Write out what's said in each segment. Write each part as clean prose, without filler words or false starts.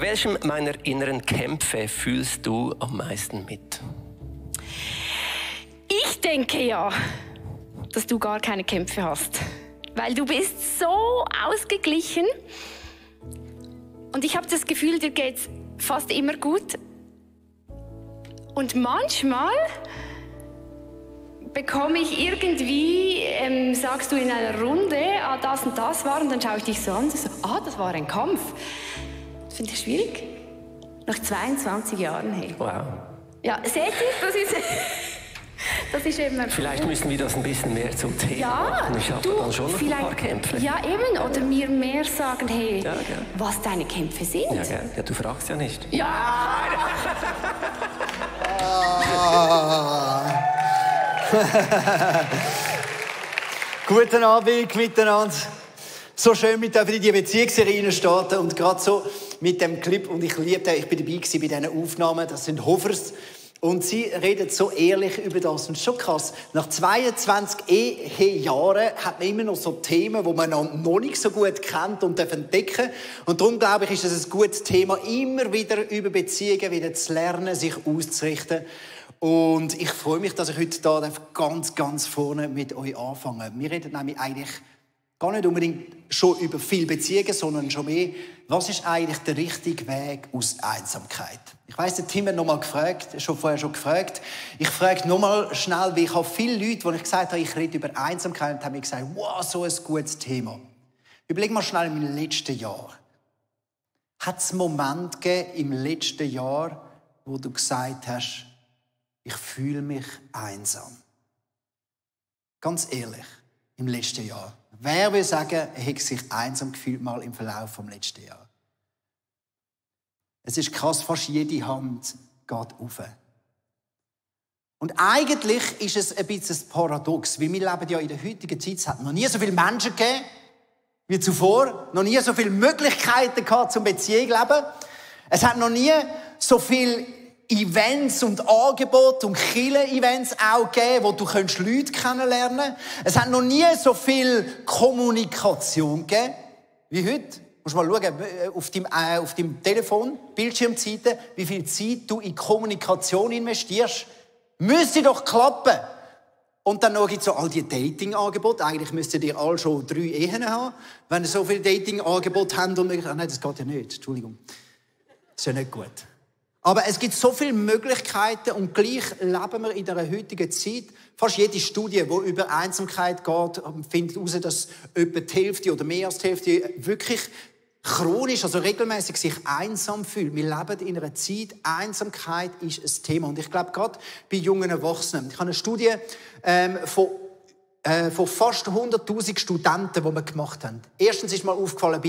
welchem meiner inneren Kämpfe fühlst du am meisten mit? Ich denke ja, dass du gar keine Kämpfe hast. Weil du bist so ausgeglichen. Und ich habe das Gefühl, dir geht's fast immer gut. Und manchmal bekomme ich irgendwie, sagst du in einer Runde, das und das war, und dann schaue ich dich so an und so, das war ein Kampf. Das finde ich schwierig. Nach 22 Jahren, hey. Wow. Ja, seht ihr, das ist eben... Vielleicht müssen wir das ein bisschen mehr zum Thema machen. Ich habe dann schon noch ein paar Kämpfe. Ja, eben. Oder mir mehr sagen, hey, ja, was deine Kämpfe sind. Ja, du fragst ja nicht. Ja! Guten Abend miteinander. So schön, mit in die Beziehungsserie starten und gerade so mit dem Clip. Und ich liebe den, ich bin dabei gewesen bei diesen Aufnahmen. Das sind Hofers. Und sie redet so ehrlich über das. Und schon krass, nach 22 Ehejahren hat man immer noch so Themen, die man noch nicht so gut kennt und entdecken darf. Und darum, glaube ich, ist es ein gutes Thema, immer wieder über Beziehungen wieder zu lernen, sich auszurichten. Und ich freue mich, dass ich heute da ganz vorne mit euch anfange. Wir reden nämlich eigentlich gar nicht unbedingt schon über viele Beziehungen, sondern schon mehr, was ist eigentlich der richtige Weg aus Einsamkeit? Ich weiss, der Tim hat noch mal vorher schon gefragt. Ich frage noch mal schnell, weil ich habe viele Leute, die ich gesagt habe, ich rede über Einsamkeit, und haben mir gesagt, wow, so ein gutes Thema. Überleg mal schnell im letzten Jahr. Hat es einen Moment gegeben im letzten Jahr, wo du gesagt hast, ich fühle mich einsam? Ganz ehrlich, im letzten Jahr. Wer will sagen, er hätte sich einsam gefühlt mal im Verlauf des letzten Jahres? Es ist krass, fast jede Hand geht rauf. Und eigentlich ist es ein bisschen ein Paradox, weil wir leben ja in der heutigen Zeit, es hat noch nie so viele Menschen gegeben wie zuvor, noch nie so viele Möglichkeiten gehabt zum Beziehung leben. Es hat noch nie so viele Events und Angebote und Kirchen-Events auch gegeben, wo du Leute kennenlernen kannst. Es hat noch nie so viel Kommunikation gegeben wie heute. Du musst mal schauen, auf deinem Telefon, Bildschirmzeiten, wie viel Zeit du in Kommunikation investierst. Müsste doch klappen. Und dann gibt es so all die Dating-Angebote. Eigentlich müsstet ihr alle schon 3 Ehen haben, wenn ihr so viele Dating-Angebote habt. Und nein, das geht ja nicht. Entschuldigung. Das ist ja nicht gut. Aber es gibt so viele Möglichkeiten und gleich leben wir in der heutigen Zeit. Fast jede Studie, die über Einsamkeit geht, findet heraus, dass etwa die Hälfte oder mehr als die Hälfte wirklich chronisch, also regelmäßig sich einsam fühlt. Wir leben in einer Zeit, Einsamkeit ist ein Thema. Und ich glaube, gerade bei jungen Erwachsenen. Ich habe eine Studie von fast 100'000 Studenten, die wir gemacht haben. Erstens ist mir aufgefallen,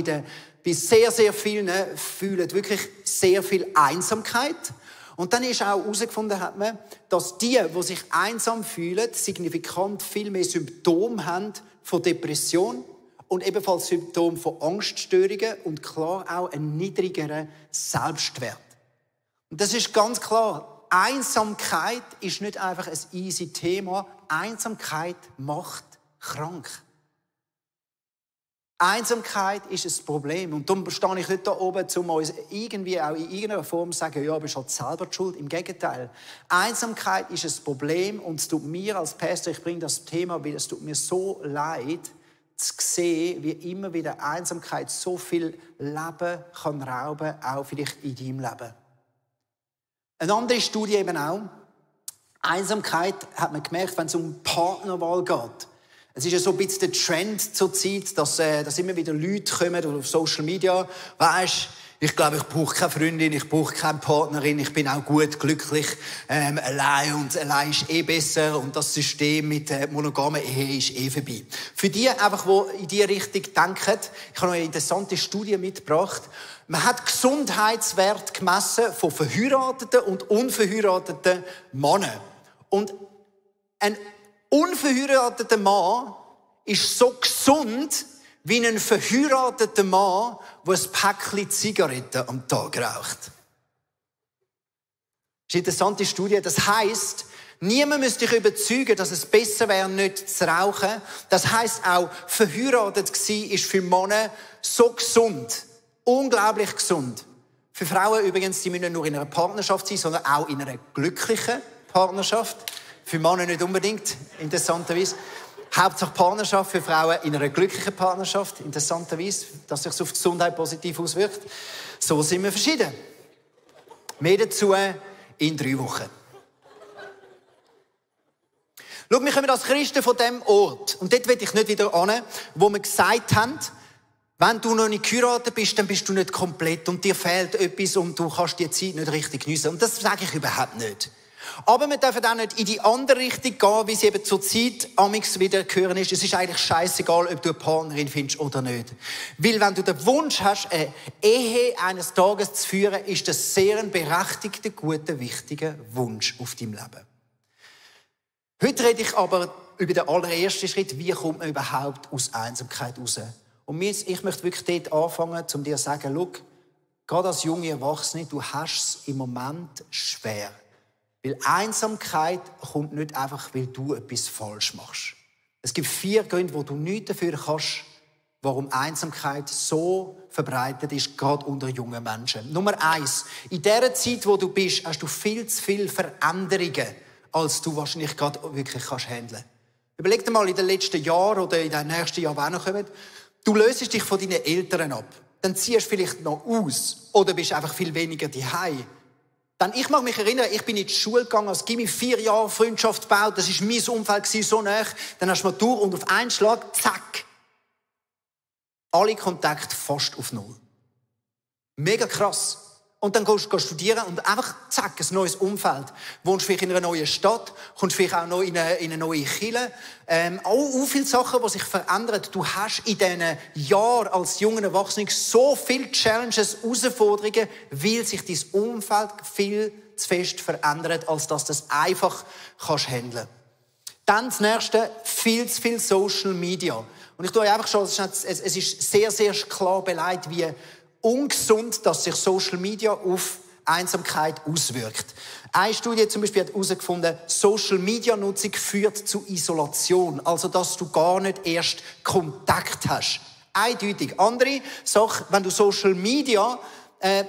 bei sehr, sehr vielen fühlen wirklich sehr viel Einsamkeit. Und dann ist auch herausgefunden, hat man, dass die sich einsam fühlen, signifikant viel mehr Symptome haben von Depression und ebenfalls Symptome von Angststörungen und klar auch einen niedrigeren Selbstwert. Und das ist ganz klar. Einsamkeit ist nicht einfach ein easy Thema. Einsamkeit macht krank. Einsamkeit ist ein Problem. Und darum stehe ich nicht da oben, um uns irgendwie auch in irgendeiner Form zu sagen, ja, du bist halt selber die schuld. Im Gegenteil. Einsamkeit ist ein Problem und es tut mir als Pastor, ich bringe das Thema, weil es tut mir so leid, zu sehen, wie immer wieder Einsamkeit so viel Leben kann rauben, auch vielleicht in deinem Leben. Eine andere Studie eben auch. Einsamkeit hat man gemerkt, wenn es um Partnerwahl geht. Es ist ja so ein bisschen der Trend zur Zeit, dass immer wieder Leute kommen oder auf Social Media. Weisst, ich glaube, ich brauche keine Freundin, ich brauche keine Partnerin, ich bin auch gut, glücklich, allein und allein ist besser und das System mit monogamen Ehe ist vorbei. Für die einfach, die in diese Richtung denken, ich habe noch eine interessante Studie mitgebracht. Man hat Gesundheitswert gemessen von verheirateten und unverheirateten Männern. Und ein unverheirateter Mann ist so gesund wie ein verheirateter Mann, der ein Päckchen Zigaretten am Tag raucht. Das ist eine interessante Studie. Das heisst, niemand müsste dich überzeugen, dass es besser wäre, nicht zu rauchen. Das heisst auch, verheiratet sein ist für Männer so gesund. Unglaublich gesund. Für Frauen übrigens, die müssen nicht nur in einer Partnerschaft sein, sondern auch in einer glücklichen Partnerschaft. Für Männer nicht unbedingt, interessanterweise. Hauptsache Partnerschaft für Frauen in einer glücklichen Partnerschaft, interessanterweise, dass sich auf die Gesundheit positiv auswirkt. So sind wir verschieden. Mehr dazu in 3 Wochen. Schau, wir kommen als Christen von diesem Ort. Und dort will ich nicht wieder hin, wo wir gesagt haben, wenn du noch nicht geheiratet bist, dann bist du nicht komplett und dir fehlt etwas und du kannst die Zeit nicht richtig geniessen. Und das sage ich überhaupt nicht. Aber wir dürfen auch nicht in die andere Richtung gehen, wie sie eben zur Zeit amix wieder hören ist. Es ist eigentlich scheissegal, ob du eine Partnerin findest oder nicht. Weil wenn du den Wunsch hast, eine Ehe eines Tages zu führen, ist das sehr ein berechtigter, guter, wichtiger Wunsch auf deinem Leben. Heute rede ich aber über den allerersten Schritt, wie kommt man überhaupt aus Einsamkeit raus. Und ich möchte wirklich dort anfangen, um dir zu sagen, schau, gerade als junge Erwachsene, du hast es im Moment schwer. Weil Einsamkeit kommt nicht einfach, weil du etwas falsch machst. Es gibt 4 Gründe, wo du nichts dafür kannst, warum Einsamkeit so verbreitet ist, gerade unter jungen Menschen. Nummer 1. In dieser Zeit, wo du bist, hast du viel zu viele Veränderungen, als du wahrscheinlich gerade wirklich handeln kannst. Überleg dir mal in den letzten Jahren oder in den nächsten Jahren, die auch noch kommen, du löst dich von deinen Eltern ab. Dann ziehst du vielleicht noch aus oder bist einfach viel weniger daheim. Dann, ich mag mich erinnern, ich bin in die Schule gegangen, als Gimmi 4 Jahre Freundschaft gebaut, das war mein Umfeld, so nah. Dann hast du Matur und auf einen Schlag, zack, alle Kontakte fast auf 0. Mega krass. Und dann gehst du studieren und einfach, zack, ein neues Umfeld. Wohnst vielleicht in einer neuen Stadt, kommst vielleicht auch noch in eine neue Kirche. Auch viele Sachen, die sich verändern. Du hast in diesen Jahren als junger Erwachsener so viele Challenges, Herausforderungen, weil sich dein Umfeld viel zu fest verändert, als dass du das einfach handeln kannst. Dann das Nächste, viel zu viel Social Media. Und ich tue einfach schon, es ist sehr, sehr klar beleidigt, wie ungesund, dass sich Social Media auf Einsamkeit auswirkt. Eine Studie zum Beispiel hat herausgefunden, Social-Media-Nutzung führt zu Isolation. Also, dass du gar nicht erst Kontakt hast. Eindeutig. Andere Sache, wenn du Social Media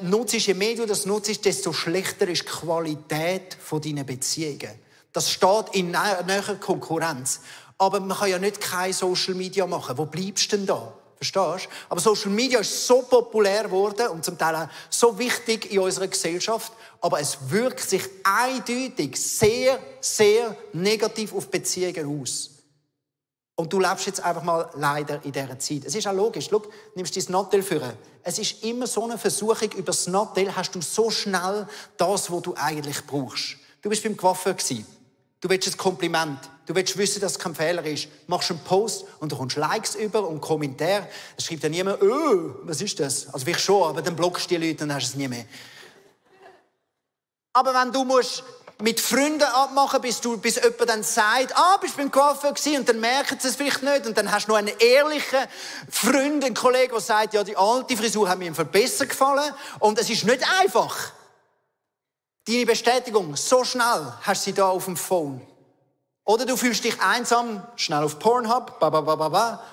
nutzt, je mehr du das nutzt, desto schlechter ist die Qualität deiner Beziehungen. Das steht in näherer Konkurrenz. Aber man kann ja nicht kein Social Media machen. Wo bleibst du denn da? Verstehst du? Aber Social Media ist so populär geworden und zum Teil auch so wichtig in unserer Gesellschaft, aber es wirkt sich eindeutig sehr, sehr negativ auf Beziehungen aus. Und du lebst jetzt einfach mal leider in dieser Zeit. Es ist auch logisch. Schau, nimmst dein Nattel vor. Es ist immer so eine Versuchung, über das Nattel hast du so schnell das, was du eigentlich brauchst. Du bist beim Coiffeur gewesen. Du willst ein Kompliment. Du willst wissen, dass es kein Fehler ist. Machst einen Post und du kommst Likes über und Kommentare. Es schreibt dann niemand, was ist das? Also vielleicht schon, aber dann blockst du die Leute und dann hast du es nie mehr. Aber wenn du mit Freunden abmachen, bis jemand dann sagt, bist du beim Coiffeur gewesen, und dann merken sie es vielleicht nicht, und dann hast du noch einen ehrlichen Freund, einen Kollegen, der sagt, ja, die alte Frisur hat mir besser gefallen, und es ist nicht einfach. Deine Bestätigung, so schnell hast du sie da auf dem Phone. Oder du fühlst dich einsam, schnell auf Pornhub,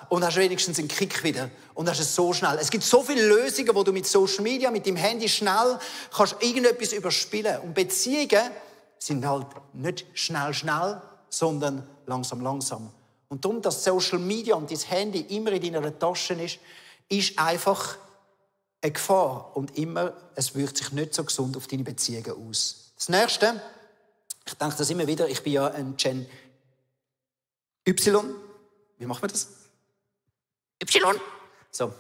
und hast wenigstens einen Kick wieder. Und hast es so schnell. Es gibt so viele Lösungen, wo du mit Social Media, mit dem Handy schnell kannst irgendetwas überspielen. Und Beziehungen sind halt nicht schnell, sondern langsam. Und darum, dass Social Media und dein Handy immer in deiner Tasche ist einfach eine Gefahr. Und es wirkt sich nicht so gesund auf deine Beziehungen aus. Das Nächste, ich denke das immer wieder, ich bin ja ein Gen Y. Wie macht man das? Y. So.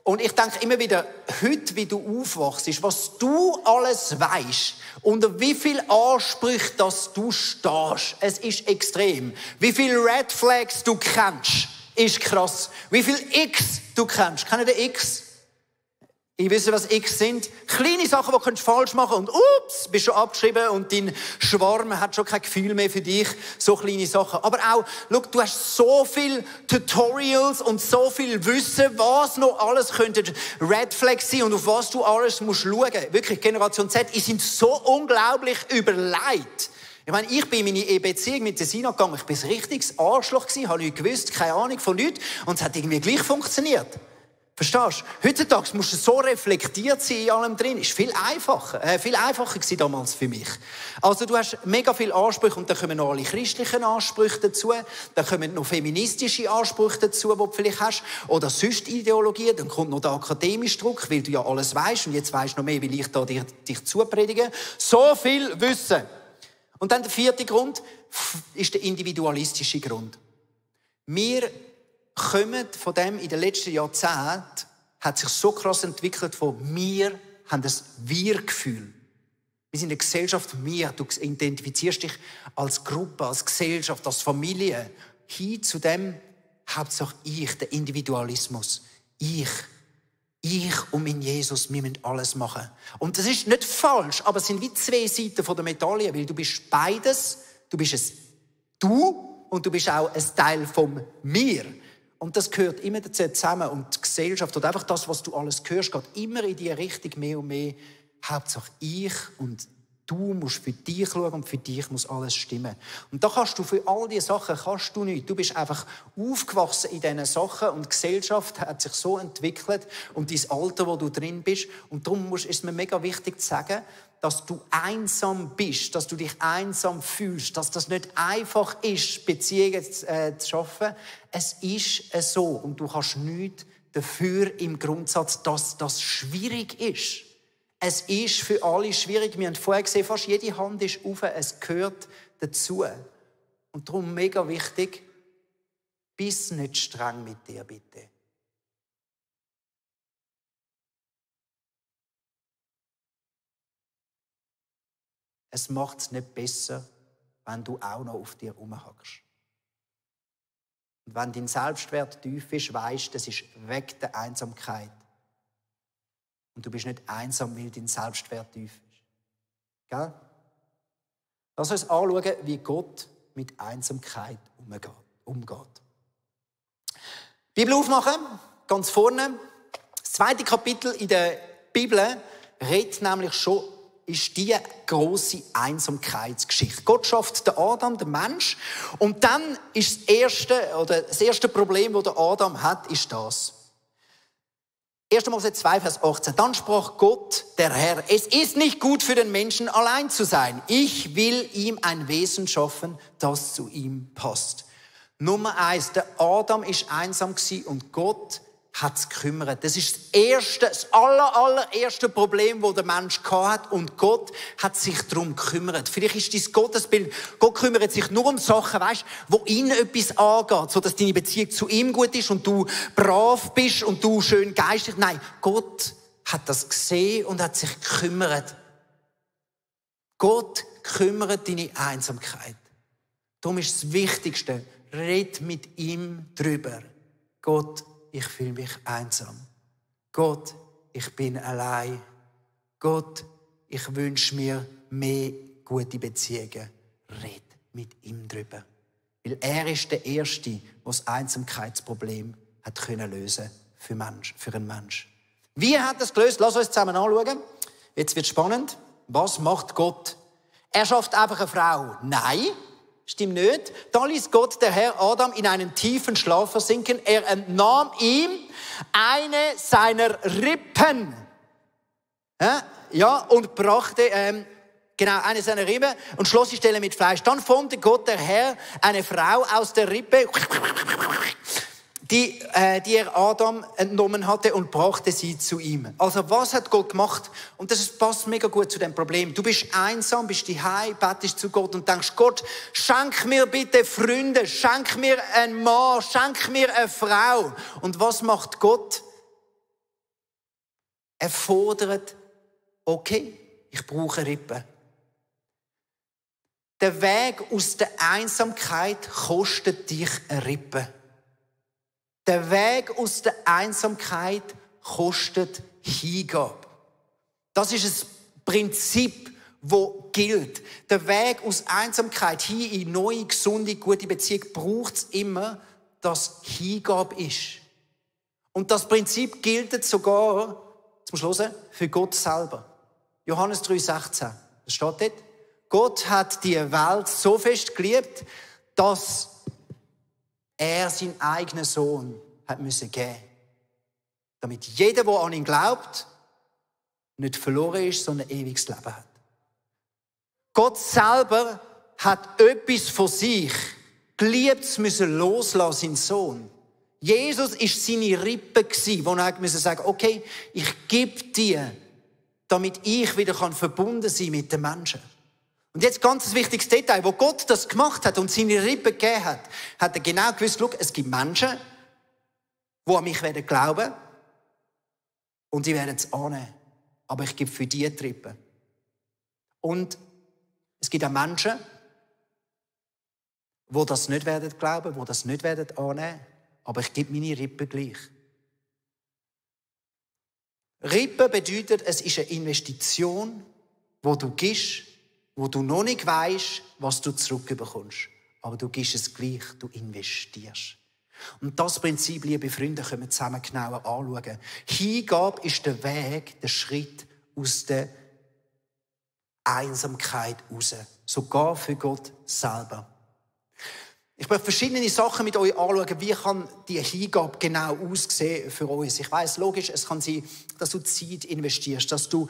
Und ich denke immer wieder, heute, wie du aufwachst, was du alles weisst, unter wie viel Ansprüchen, dass du stehst. Es ist extrem. Wie viele Red Flags du kennst, ist krass. Wie viel X du kennst. Kennt ihr X? Ich weiß, was X sind. Kleine Sachen, die du falsch machen kannst. Und ups, bist schon abgeschrieben und dein Schwarm hat schon kein Gefühl mehr für dich. So kleine Sachen. Aber auch, schau, du hast so viele Tutorials und so viel Wissen, was noch alles könnte Red Flags sein und auf was du alles musst schauen. Wirklich, Generation Z, die sind so unglaublich überlegt. Ich meine, ich bin in meine Beziehung mit der Sina gegangen. Ich bin ein richtiges Arschloch gewesen, habe nichts gewusst, keine Ahnung von nichts. Und es hat irgendwie gleich funktioniert. Verstehst du? Heutzutage musst du so reflektiert sein in allem drin. Ist viel einfacher gewesen damals für mich. Also du hast mega viele Ansprüche und dann kommen noch alle christlichen Ansprüche dazu. Dann kommen noch feministische Ansprüche dazu, die du vielleicht hast. Oder sonst Ideologien. Dann kommt noch der akademische Druck, weil du ja alles weißt und jetzt weißt du noch mehr, weil ich da dich zupredige. So viel Wissen. Und dann der vierte Grund ist der individualistische Grund. Wir kommen von dem in den letzten Jahrzehnten, hat sich so krass entwickelt von wir haben das Wir-Gefühl. Wir sind eine Gesellschaft, wir. Du identifizierst dich als Gruppe, als Gesellschaft, als Familie. Hin zu dem Hauptsache ich, der Individualismus. Ich und mein Jesus, wir müssen alles machen. Und das ist nicht falsch, aber es sind wie zwei Seiten von der Medaille, weil du bist beides. Du bist ein Du und du bist auch ein Teil vom Mir. Und das gehört immer dazu zusammen. Und die Gesellschaft oder einfach das, was du alles hörst, geht immer in die Richtung mehr und mehr. Hauptsache ich und du musst für dich schauen und für dich muss alles stimmen. Und da kannst du für all diese Sachen kannst du nichts. Du bist einfach aufgewachsen in diesen Sachen und die Gesellschaft hat sich so entwickelt und dein Alter, wo du drin bist. Und darum ist es mir mega wichtig zu sagen, dass du einsam bist, dass du dich einsam fühlst, dass das nicht einfach ist, Beziehungen zu schaffen. Es ist so und du kannst nichts dafür im Grundsatz, dass das schwierig ist. Es ist für alle schwierig. Wir haben vorher gesehen, fast jede Hand ist auf, es gehört dazu. Und darum mega wichtig, bist nicht streng mit dir, bitte. Es macht es nicht besser, wenn du auch noch auf dir rumhackst. Und wenn dein Selbstwert tief ist, weisst, das ist weg der Einsamkeit. Und du bist nicht einsam, weil dein Selbstwert tief ist. Gell? Lass uns anschauen, wie Gott mit Einsamkeit umgeht. Bibel aufmachen, ganz vorne. Das 2. Kapitel in der Bibel redet nämlich schon, ist die grosse Einsamkeitsgeschichte. Gott schafft den Adam, den Mensch, und dann ist das erste Problem, das der Adam hat, ist das. 1. Mose 2, Vers 18. Dann sprach Gott, der Herr, es ist nicht gut für den Menschen, allein zu sein. Ich will ihm ein Wesen schaffen, das zu ihm passt. Nummer 1, der Adam ist einsam und Gott hat es gekümmert. Das ist das allererste Problem, das der Mensch hatte. Und Gott hat sich darum gekümmert. Vielleicht ist dein Gottesbild, Gott kümmert sich nur um Sachen, weißt, wo ihn etwas angeht, sodass deine Beziehung zu ihm gut ist und du brav bist und du schön geistig. Nein, Gott hat das gesehen und hat sich gekümmert. Gott kümmert deine Einsamkeit. Darum ist das Wichtigste, red mit ihm drüber. Gott, ich fühle mich einsam. Gott, ich bin allein. Gott, ich wünsche mir mehr gute Beziehungen. Red mit ihm drüber. Weil er ist der Erste, der das Einsamkeitsproblem hat lösen für einen Menschen. Wie hat er es gelöst? Lass uns zusammen anschauen. Jetzt wird es spannend. Was macht Gott? Er schafft einfach eine Frau. Nein. Stimmt nicht. Da ließ Gott, der Herr, Adam in einen tiefen Schlaf versinken. Er entnahm ihm eine seiner Rippen. Ja, und brachte, eine seiner Rippen und schloss die Stelle mit Fleisch. Dann formte Gott, der Herr, eine Frau aus der Rippe, die er Adam entnommen hatte und brachte sie zu ihm. Also was hat Gott gemacht? Und das passt mega gut zu dem Problem. Du bist einsam, bist daheim, betest zu Gott und denkst, Gott, schenk mir bitte Freunde, schenk mir einen Mann, schenk mir eine Frau. Und was macht Gott? Er fordert, okay, ich brauche Rippen. Der Weg aus der Einsamkeit kostet dich eine Rippe. Der Weg aus der Einsamkeit kostet Hingabe. Das ist ein Prinzip, das gilt. Der Weg aus Einsamkeit hin in neue, gesunde, gute Beziehung braucht es immer, dass Hingabe ist. Und das Prinzip gilt sogar, jetzt musst du hören, für Gott selber. Johannes 3,16. Das steht dort. Gott hat die Welt so fest geliebt, dass er seinen eigenen Sohn hat müssen geben. Damit jeder, der an ihn glaubt, nicht verloren ist, sondern ein ewiges Leben hat. Gott selber hat etwas von sich geliebt, müssen loslassen, seinen Sohn. Jesus war seine Rippe, wo er sagen musste, okay, ich gebe dir, damit ich wieder verbunden sein kann mit den Menschen. Und jetzt ganz ein wichtiges Detail, wo Gott das gemacht hat und seine Rippe gegeben hat, hat er genau gewusst, schau, es gibt Menschen, die an mich glauben werden und die werden es annehmen. Aber ich gebe für die Rippe. Und es gibt auch Menschen, die das nicht werden glauben, die das nicht werden annehmen, aber ich gebe meine Rippe gleich. Rippe bedeutet, es ist eine Investition, die du gibst, wo du noch nicht weisst, was du zurückbekommst. Aber du gibst es gleich, du investierst. Und das Prinzip, liebe Freunde, können wir zusammen genauer anschauen. Hingabe ist der Weg, der Schritt aus der Einsamkeit raus. Sogar für Gott selber. Ich möchte verschiedene Sachen mit euch anschauen. Wie kann die Hingabe genau aussehen für uns? Ich weiss, logisch, es kann sein, dass du Zeit investierst, dass du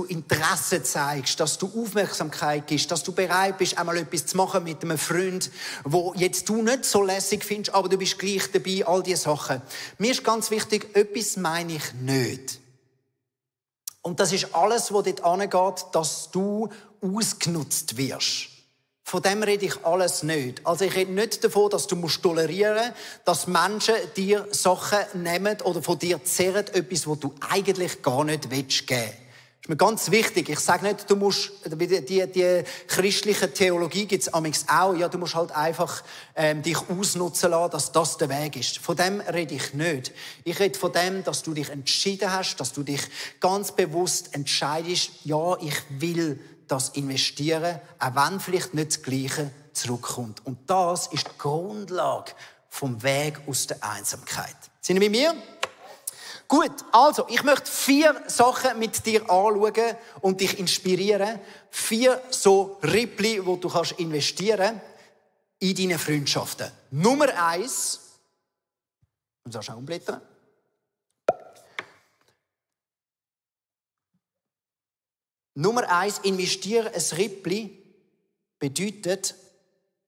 Interesse zeigst, dass du Aufmerksamkeit gibst, dass du bereit bist, einmal etwas zu machen mit einem Freund, wo jetzt du nicht so lässig findest, aber du bist gleich dabei, all diese Sachen. Mir ist ganz wichtig, etwas meine ich nicht. Und das ist alles, was dort angeht, dass du ausgenutzt wirst. Von dem rede ich alles nicht. Also ich rede nicht davon, dass du tolerieren musst, dass Menschen dir Sachen nehmen oder von dir zehren, etwas, was du eigentlich gar nicht geben willst. Das ist mir ganz wichtig. Ich sage nicht, du musst, die christliche Theologie gibt es auch, ja, du musst halt einfach dich ausnutzen lassen, dass das der Weg ist. Von dem rede ich nicht. Ich rede von dem, dass du dich entschieden hast, dass du dich ganz bewusst entscheidest, ja, ich will das investieren, auch wenn vielleicht nicht das Gleiche zurückkommt. Und das ist die Grundlage vom Weg aus der Einsamkeit. Sind Sie mit mir? Gut, also, ich möchte 4 Sachen mit dir anschauen und dich inspirieren. 4 so Rippli, wo du kannst investieren in deine Freundschaften. Nummer 1, du sollst auch umblättern. Nummer 1, investieren ein Rippli bedeutet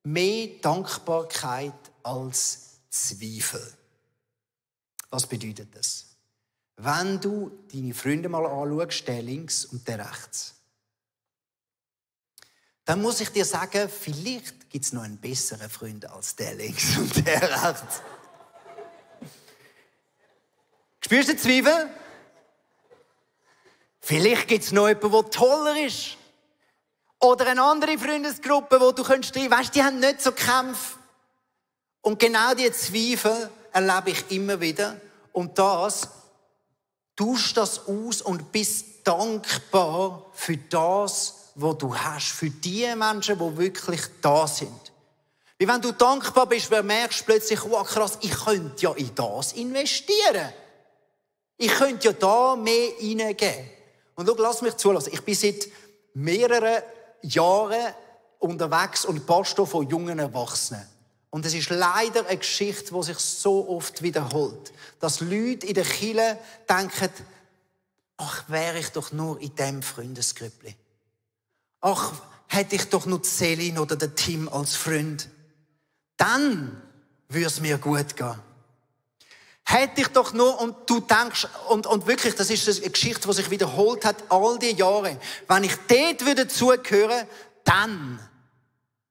mehr Dankbarkeit als Zweifel. Was bedeutet das? Wenn du deine Freunde mal anschaust, der links und der rechts, dann muss ich dir sagen, vielleicht gibt es noch einen besseren Freund als der links und der rechts. Spürst du den Zweifel? Vielleicht gibt es noch jemanden, der toller ist. Oder eine andere Freundesgruppe, wo du weißt, die haben nicht so Kämpfe. Und genau diese Zweifel erlebe ich immer wieder. Und das, tausch das aus und bist dankbar für das, was du hast. Für die Menschen, die wirklich da sind. Wie wenn du dankbar bist, merkst du plötzlich, wow, krass, ich könnte ja in das investieren. Ich könnte ja da mehr reingeben. Und schau, lass mich zulassen. Ich bin seit mehreren Jahren unterwegs und Pastor von jungen Erwachsenen. Und es ist leider eine Geschichte, die sich so oft wiederholt. Dass Leute in der Kirche denken, ach, wäre ich doch nur in diesem Freundesgrüppli. Ach, hätte ich doch nur Celine oder den Tim als Freund. Dann würde es mir gut gehen. Hätte ich doch nur, und du denkst, und wirklich, das ist eine Geschichte, die sich wiederholt hat, all die Jahre. Wenn ich dort würde zugehören, dann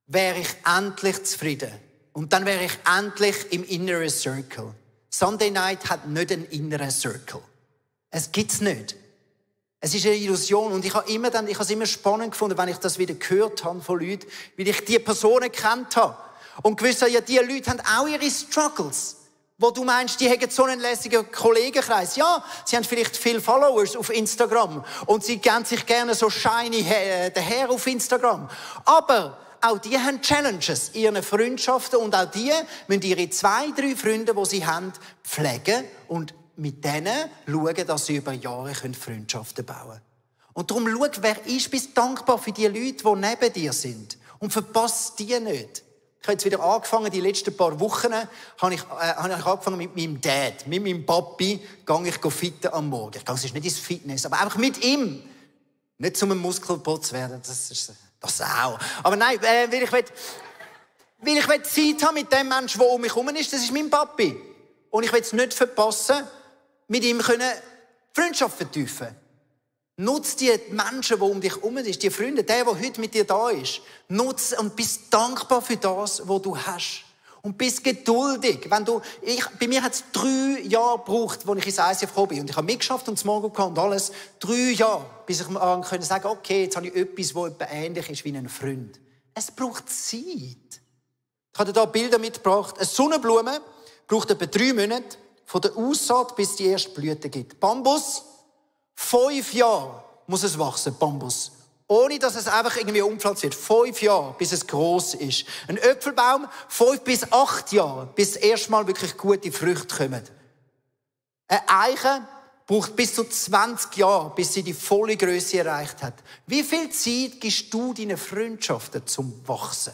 wäre ich endlich zufrieden. Und dann wäre ich endlich im Inner Circle. Sunday Night hat nicht einen inneren Circle. Es gibt's nicht. Es ist eine Illusion. Und ich habe es immer spannend gefunden, wenn ich das wieder gehört habe von Leuten, weil ich die Personen kennt habe. Und gewusst habe, ja, diese Leute haben auch ihre Struggles. Wo du meinst, die haben so einen lässigen Kollegenkreis. Ja, sie haben vielleicht viele Followers auf Instagram. Und sie geben sich gerne so shiny daher auf Instagram. Aber auch die haben Challenges in ihren Freundschaften. Und auch die müssen ihre 2, 3 Freunde, die sie haben, pflegen. Und mit denen schauen, dass sie über Jahre Freundschaften bauen können. Und darum schau, wer ist, bist dankbar für die Leute, die neben dir sind. Und verpasst die nicht. Ich habe jetzt wieder angefangen, die letzten paar Wochen, habe ich angefangen mit meinem Dad, mit meinem Papi, gehe ich fitten am Morgen. Ich gehe nicht ins Fitness, aber einfach mit ihm. Nicht zum Muskelputz werden, das auch. Aber nein, weil ich Zeit haben mit dem Menschen, der um mich herum ist, das ist mein Papi. Und ich will es nicht verpassen, mit ihm Freundschaft vertiefen. Nutz die Menschen, die um dich herum sind, die Freunde, der heute mit dir da ist. Nutz und bist dankbar für das, was du hast. Und bist geduldig. Bei mir hat es 3 Jahre gebraucht, als ich ins ICF gekommen bin. Und ich habe mitgeschafft und das Morgen gehabt und alles. 3 Jahre, bis ich sagen konnte, okay, jetzt habe ich etwas, das etwa ähnlich ist wie ein Freund. Es braucht Zeit. Ich habe dir hier Bilder mitgebracht. Eine Sonnenblume braucht etwa 3 Monate von der Aussaat, bis die erste Blüte gibt. Bambus, 5 Jahre muss es wachsen, Bambus. Ohne, dass es einfach irgendwie umpflanzt wird. 5 Jahre, bis es gross ist. Ein Äpfelbaum, 5 bis 8 Jahre, bis erstmal wirklich gute Früchte kommen. Eine Eiche braucht bis zu 20 Jahre, bis sie die volle Größe erreicht hat. Wie viel Zeit gibst du deinen Freundschaften zum Wachsen?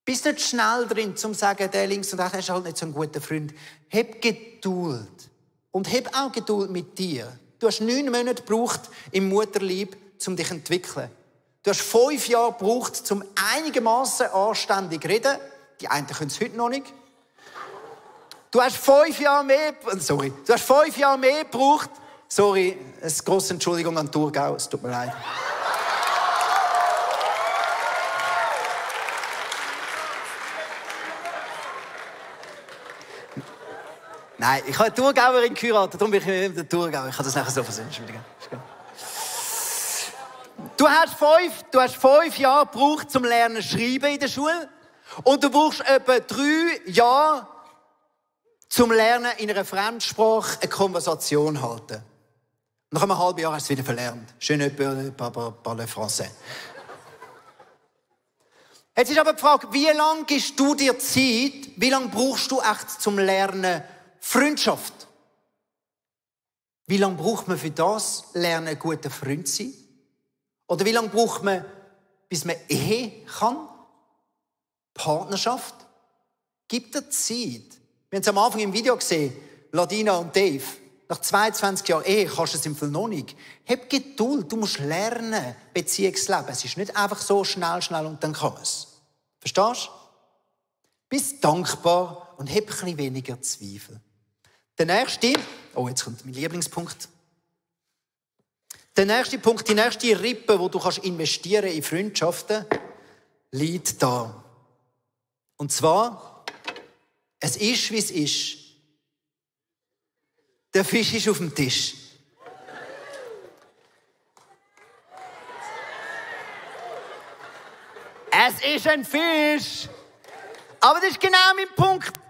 Bist nicht schnell drin, um zu sagen, der links und rechts ist halt nicht so ein guter Freund. Hab Geduld. Und hab auch Geduld mit dir. Du hast 9 Monate gebraucht im Mutterleib, um dich zu entwickeln. Du hast 5 Jahre gebraucht, um einigermaßen anständig zu reden. Die einen können es heute noch nicht. Du hast 5 Jahre mehr gebraucht. Sorry, eine grosse Entschuldigung an Thurgau, es tut mir leid. Nein, ich habe eine Thurgauerin geheiratet, darum bin ich mit der Thurgauer. Ich kann das nachher so entschuldigen. Du hast 5 Jahre gebraucht, zum Lernen schreiben in der Schule. Und du brauchst etwa 3 Jahre, zum Lernen in einer Fremdsprache eine Konversation halten. Nach einem halben Jahr hast du es wieder verlernt. Je ne parle français. Jetzt ist aber die Frage, wie lange gibst du dir Zeit, wie lange brauchst du echt zum Lernen Freundschaft? Wie lange braucht man für das Lernen, ein guter Freund zu sein? Oder wie lange braucht man, bis man Ehe kann? Partnerschaft? Gibt dir Zeit? Wir haben es am Anfang im Video gesehen, Ladina und Dave. Nach 22 Jahren Ehe kannst du es im Fall noch nicht. Hab Geduld, du musst lernen, Beziehungsleben. Es ist nicht einfach so schnell und dann kann man es. Verstehst du? Bist dankbar und hab ein bisschen weniger Zweifel. Der nächste, jetzt kommt mein Lieblingspunkt. Der nächste Punkt, die nächste Rippe, wo du kannst investieren in Freundschaften, liegt da. Und zwar, es ist, wie es ist. Der Fisch ist auf dem Tisch. Es ist ein Fisch. Aber das ist genau mein Punkt.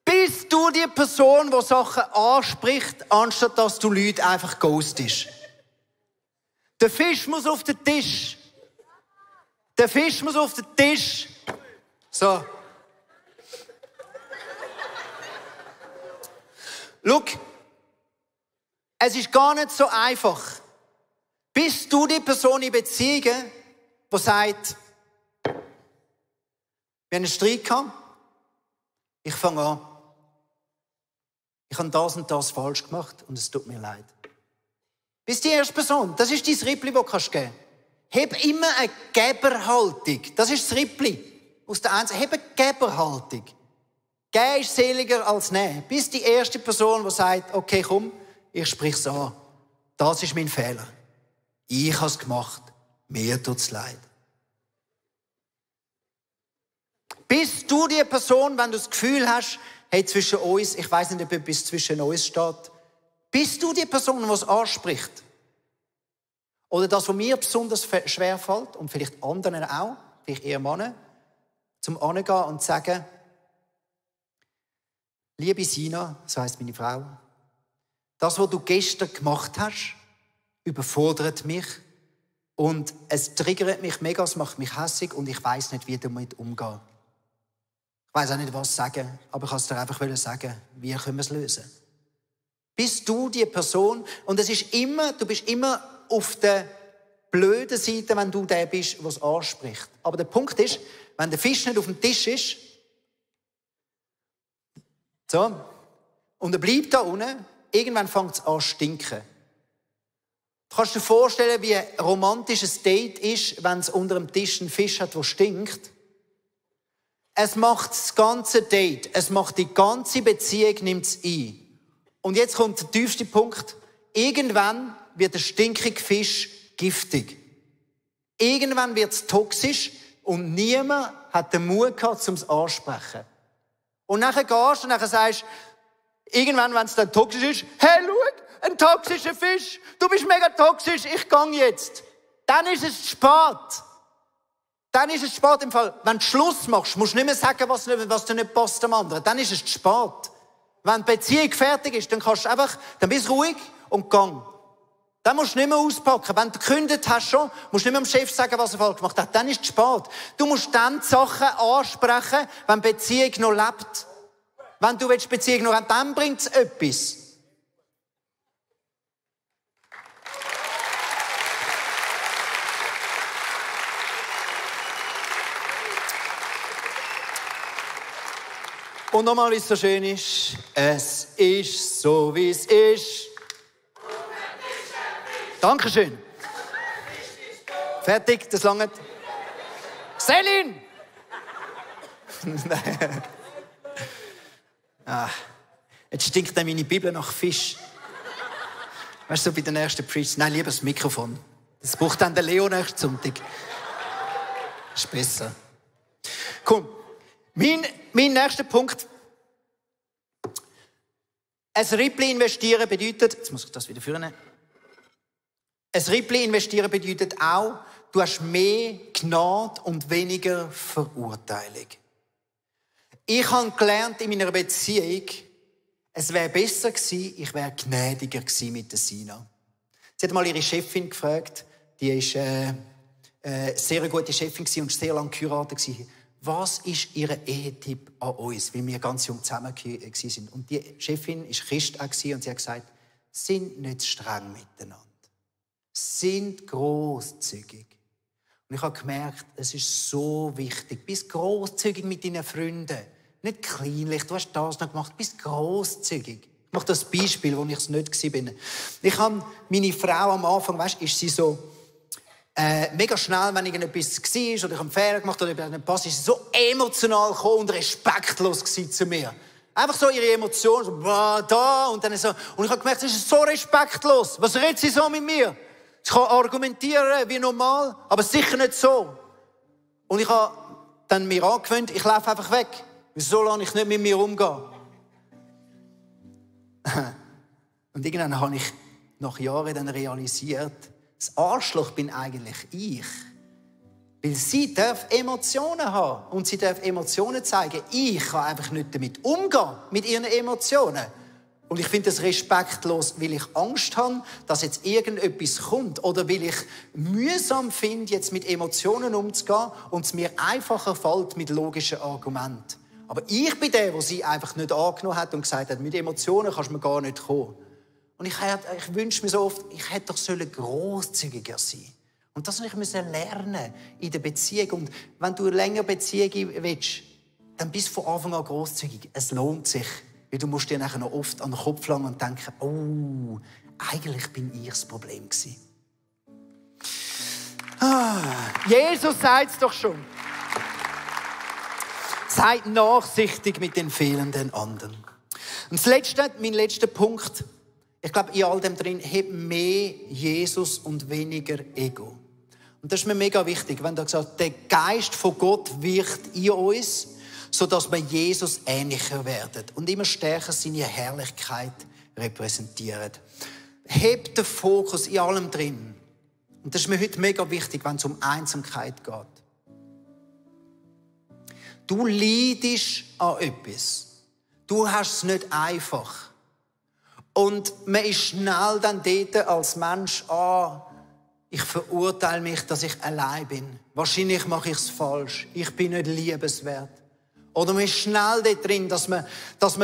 Bist du die Person, die Sachen anspricht, anstatt dass du Leute einfach ghostest? Der Fisch muss auf den Tisch. So. Schau, es ist gar nicht so einfach. Bist du die Person in Beziehungen, die sagt, wir haben einen Streit gehabt, ich fange an. Ich habe das und das falsch gemacht und es tut mir leid. Bist die erste Person. Das ist dein Rippli, das du geben kannst. Hab immer eine Geberhaltung. Das ist das Rippli. Aus der Einzel. Hab eine Geberhaltung. Geben ist seliger als nehmen. Bist die erste Person, die sagt, okay, komm, ich spreche es an. Das ist mein Fehler. Ich habe es gemacht. Mir tut es leid. Bist du die Person, wenn du das Gefühl hast, hey, zwischen uns, ich weiss nicht, ob etwas zwischen uns steht, bist du die Person, die es anspricht? Oder das, was mir besonders schwer fällt, und vielleicht anderen auch, vielleicht eher Männer, zum Angehen und zu sagen, liebe Sina, so heisst meine Frau, das, was du gestern gemacht hast, überfordert mich und es triggert mich mega, es macht mich hässig und ich weiss nicht, wie damit umgehen. Ich weiss auch nicht, was sagen, aber ich kann es dir einfach sagen, wie können wir es lösen? bist du die Person. Und du bist immer auf der blöden Seite, wenn du der bist, der es anspricht. Aber der Punkt ist, wenn der Fisch nicht auf dem Tisch ist, so, und er bleibt da unten, irgendwann fängt es an zu stinken. Du kannst dir vorstellen, wie ein romantisches Date ist, wenn es unter dem Tisch einen Fisch hat, der stinkt. Es macht das ganze Date, es macht die ganze Beziehung, nimmt es ein. Und jetzt kommt der tiefste Punkt. Irgendwann wird der stinkige Fisch giftig. Irgendwann wird es toxisch und niemand hat den Mut gehabt, um es anzusprechen. Und nachher gehst du und nachher sagst, irgendwann, wenn es dann toxisch ist, hey, schau, ein toxischer Fisch, du bist mega toxisch, ich gehe jetzt. Dann ist es spät. Dann ist es spät im Fall. Wenn du Schluss machst, musst du nicht mehr sagen, was dir nicht passt am anderen. Dann ist es spät. Wenn die Beziehung fertig ist, dann dann bist du ruhig und gang. Dann musst du nicht mehr auspacken. Wenn du gekündigt hast schon, musst du nicht mehr dem Chef sagen, was er falsch gemacht hat. Dann ist es spät. Du musst dann die Sachen ansprechen, wenn die Beziehung noch lebt. Wenn du die Beziehung noch hast, dann bringt es etwas. Und nochmal, wie es so schön ist. Es ist so, wie es ist. Dankeschön. Fertig, das langt. Selin! Jetzt stinkt dann meine Bibel nach Fisch. Weißt du, so bei den ersten Preachers. Nein, lieber das Mikrofon. Das braucht dann der Leo nächsten Sonntag. Das ist besser. Komm. Mein nächster Punkt. Ein Rippli investieren bedeutet, jetzt muss ich das wieder führen. Ein Rippli investieren bedeutet auch, du hast mehr Gnade und weniger Verurteilung. Ich habe gelernt in meiner Beziehung, es wäre besser gewesen, ich wäre gnädiger gewesen mit der Sina. Sie hat mal ihre Chefin gefragt, die ist eine sehr gute Chefin und sehr lange geheiratet gewesen. Was ist Ihr Ehetipp an uns, weil wir ganz jung zusammen waren? Und die Chefin war Christ und sie hat gesagt, sind nicht streng miteinander. Sind grosszügig. Und ich habe gemerkt, es ist so wichtig. Bist grosszügig mit deinen Freunden. Nicht kleinlich, du hast das noch gemacht, bist grosszügig. Ich mache das Beispiel, wo ich es nicht war. Ich habe meine Frau am Anfang, ist sie so mega schnell, wenn irgendetwas war oder ich einen Fehler gemacht oder nicht passt, ist sie so emotional gekommen und respektlos zu mir. Einfach so ihre Emotionen, so da und dann so. Und ich habe gemerkt, sie ist so respektlos. Was redet sie so mit mir? Ich kann argumentieren wie normal, aber sicher nicht so. Und ich habe dann mir angewöhnt, ich laufe einfach weg. Wieso lasse ich nicht mit mir umgehen? Und irgendwann habe ich nach Jahren dann realisiert, das Arschloch bin eigentlich ich. Weil sie darf Emotionen haben und sie darf Emotionen zeigen. Ich kann einfach nicht damit umgehen, mit ihren Emotionen. Und ich finde das respektlos, weil ich Angst habe, dass jetzt irgendetwas kommt. Oder weil ich mühsam finde, jetzt mit Emotionen umzugehen und es mir einfacher fällt mit logischen Argumenten. Aber ich bin der sie einfach nicht angenommen hat und gesagt hat, mit Emotionen kannst du mir gar nicht kommen. Und ich wünsche mir so oft, ich hätte doch grosszügiger sein. Und das musste ich lernen in der Beziehung. Und wenn du länger Beziehung willst, dann bist du von Anfang an grosszügig. Es lohnt sich. Weil du musst dir nachher noch oft an den Kopf langen und denken, oh, eigentlich bin ich das Problem gewesen. Jesus sagt es doch schon. Seid nachsichtig mit den fehlenden anderen. Und mein letzter Punkt, ich glaube, in all dem drin, hat mehr Jesus und weniger Ego. Und das ist mir mega wichtig, wenn du sagst, der Geist von Gott wirkt in uns, sodass wir Jesus ähnlicher werden und immer stärker seine Herrlichkeit repräsentieren. Hebt den Fokus in allem drin. Und das ist mir heute mega wichtig, wenn es um Einsamkeit geht. Du leidest an etwas. Du hast es nicht einfach. Und man ist schnell dann dort als Mensch, ich verurteile mich, dass ich allein bin. Wahrscheinlich mache ich es falsch. Ich bin nicht liebenswert. Oder man ist schnell dort drin, dass man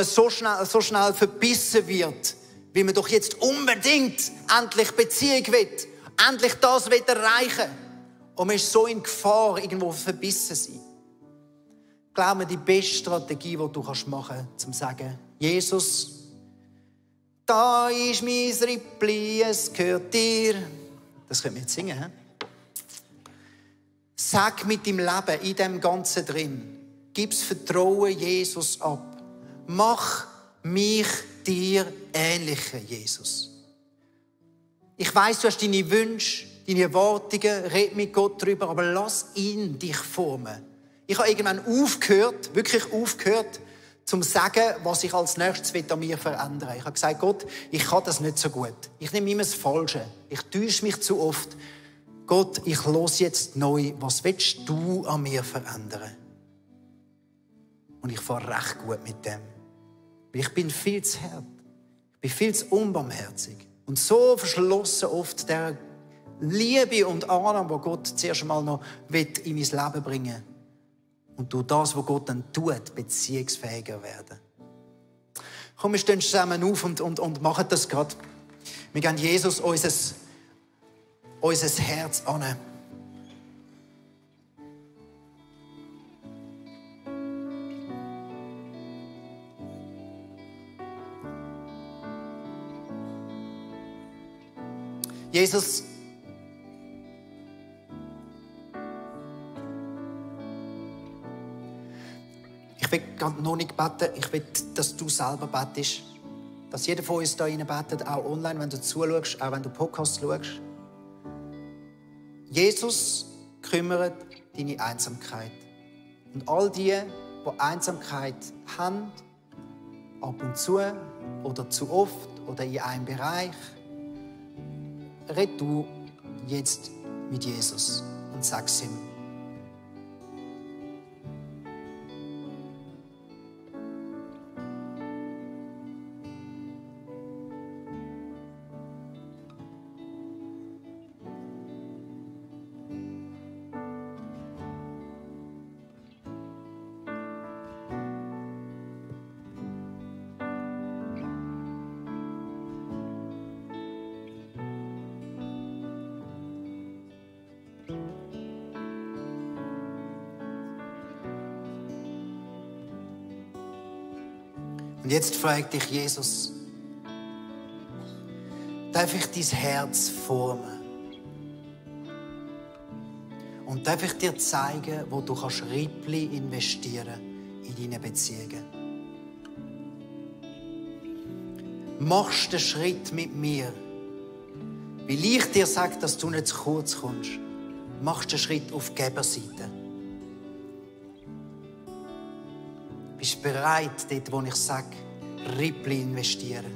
so schnell verbissen wird, weil man doch jetzt unbedingt endlich Beziehung will, endlich das erreichen will. Und man ist so in Gefahr, irgendwo verbissen zu sein. Glaub mir, die beste Strategie, die du machen kannst, um zu sagen, Jesus, da ist mein Rippli, es gehört dir. Das könnt ihr jetzt singen, he? Sag mit deinem Leben in dem Ganzen drin, gib das Vertrauen Jesus ab. Mach mich dir ähnlicher, Jesus. Ich weiss, du hast deine Wünsche, deine Erwartungen, red mit Gott darüber, aber lass ihn dich formen. Ich habe irgendwann wirklich aufgehört, zum zu sagen, was ich als nächstes an mir verändern will. Ich habe gesagt, Gott, ich kann das nicht so gut. Ich nehme immer das Falsche. Ich täusche mich zu oft. Gott, ich höre jetzt neu, was willst du an mir verändern? Und ich fahre recht gut mit dem. Weil ich bin viel zu hart. Ich bin viel zu unbarmherzig. Und so verschlossen oft der Liebe und Annahme, die Gott zuerst einmal noch in mein Leben bringen will. Und durch das, was Gott dann tut, beziehungsfähiger werden. Komm, wir stehen zusammen auf und machen das gerade. Wir geben Jesus unser Herz an. Jesus, ich will gerade noch nicht beten. Ich will, dass du selber betest. Dass jeder von uns hier betet, auch online, wenn du zuschaust, auch wenn du Podcasts schaust. Jesus kümmert deine Einsamkeit. Und all die Einsamkeit haben, ab und zu oder zu oft oder in einem Bereich, red du jetzt mit Jesus und sag's ihm. Und jetzt fragt dich Jesus, darf ich dein Herz formen? Und darf ich dir zeigen, wo du Rippli investieren in deine Beziehungen? Machst du den Schritt mit mir? Weil ich dir sage, dass du nicht zu kurz kommst, machst du den Schritt auf die Geberseite. Bist du bereit, dort, wo ich sage, Rippli investieren?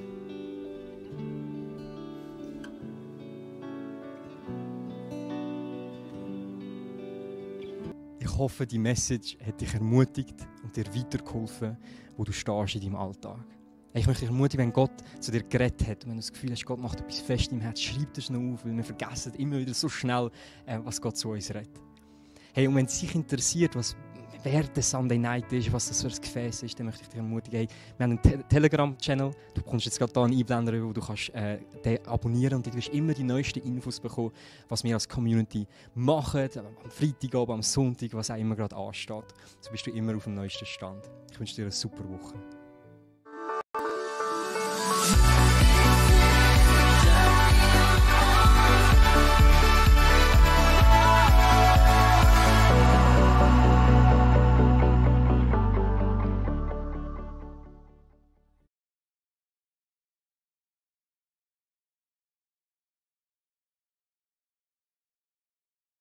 Ich hoffe, die Message hat dich ermutigt und dir weitergeholfen, wo du stehst in deinem Alltag. Ich möchte dich ermutigen, wenn Gott zu dir geredet hat und wenn du das Gefühl hast, Gott macht etwas fest im Herz, schreib das noch auf, weil wir vergessen immer wieder so schnell, was Gott zu uns redet. Hey, und wenn es dich interessiert, wer der Sunday Night ist, was das für ein Gefäß ist, dann möchte ich dich ermutigen, hey, wir haben einen Telegram-Channel, du bekommst jetzt gerade hier einen Einblender, wo du kannst, den abonnieren und du wirst immer die neuesten Infos bekommen, was wir als Community machen, am Freitagabend, am Sonntag, was auch immer gerade ansteht. So bist du immer auf dem neuesten Stand. Ich wünsche dir eine super Woche.